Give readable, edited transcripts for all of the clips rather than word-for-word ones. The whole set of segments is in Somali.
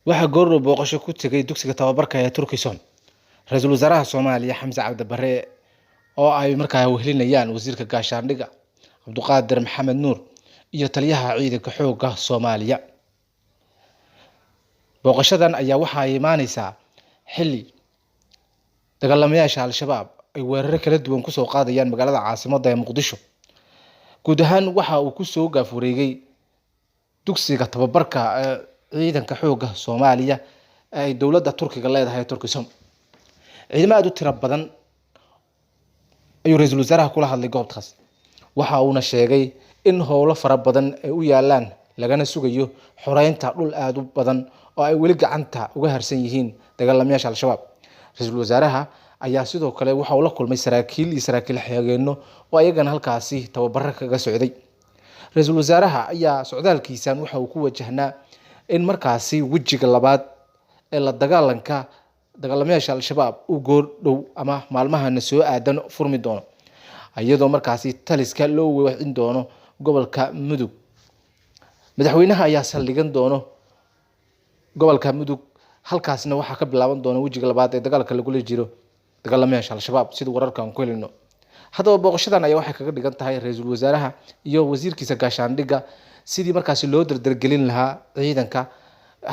Waxaa goordhow booqasho ku tegay dugsiga tababarka ee Turkisom ra-iisul wasaaraha Soomaaliya Xamse Cabdi Barre, oo ay markaa wehelinayaan wasiirka gaashaandhigga Cabduqaadir Maxamed Nuur iyo taliyaha ciidanka xoogga Soomaaliya. Booqashadan ayaa waxaa imaaneysaa xilli dagaalamayaasha Al-Shabaab ay weeraro kala duwan kusoo qaadayaan magaalada caasimadda ee Muqdisho. Guud ahaan waxa uu kusoo gaaf wareegay dugsiga tababarka ee ciidanka xoogga Soomaaliya ee ay dowladda Turkiga leedahay Turkisom. Ciidamo aada u tiro badan ayuu ra-iisul wasaaraha kula hadlay goobtaas, waxa uuna sheegay in howlo fara badan ay u yaalaan, lagana sugayo xoreynta dhul aada u badan oo ay weli gacanta uga harsan yihiin dagaalamayaasha Al-Shabaab. Ra-iisul wasaaraha ayaa sidoo kale waxa uu la kulmay saraakiil iyo saraakiil xigeenno oo ayagana halkaasi tababaro kaga socday. Ra-iisul wasaaraha ayaa socdaalkiisan waxa uu ku wajahnaa in markaasi wejiga labaad ee la dagaalanka dagaalamayaasha Al-Shabaab uu goor dhow ama maalmahana soo aadan furmi doono, iyadoo markaasi taliska loo weecin doono gobolka Mudug. Madaxweynaha ayaa saldhigan doono gobolka Mudug, halkaasna waxaa ka bilaaban doona wejiga labaad ee dagaalka lagula jiro dagaalamayaasha Al-Shabaab, sida wararka aan ku helino. Haddaba booqashadan ayaa waxay kaga dhigan tahay ra-iisul wasaaraha iyo wasiirkiisa gaashaandhigga sidii markaasi loo dardargelin lahaa ciidanka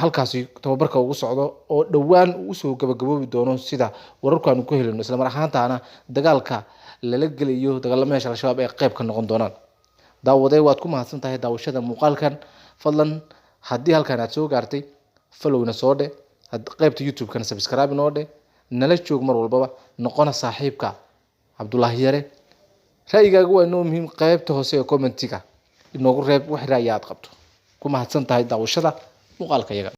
halkaasi tababarka ugu socdo, oo dhowaan uu usoo gabagaboobi doono sida wararku aanu ku helino, islamar ahaantaana dagaalka lala gelayo dagaalamayaasha Al-Shabaab ay qayb ka noqon doonaan. Daawadee, waad ku mahadsan tahay daawashada muuqaalkan. Fadlan haddii halkan aad soo gaartay, followna soo dhe, qaybta YouTube-kana subscribe noo dhe. Nala joog mar walbaba, noqona saaxiibka Cabdulaahi Yare. Ra'yigaaga waa inoo muhiim. Qaybta hoose ee commentiga inoogu reeb wax ra'yi aad qabto. Ku mahadsan tahay daawashada muuqaalka yaga.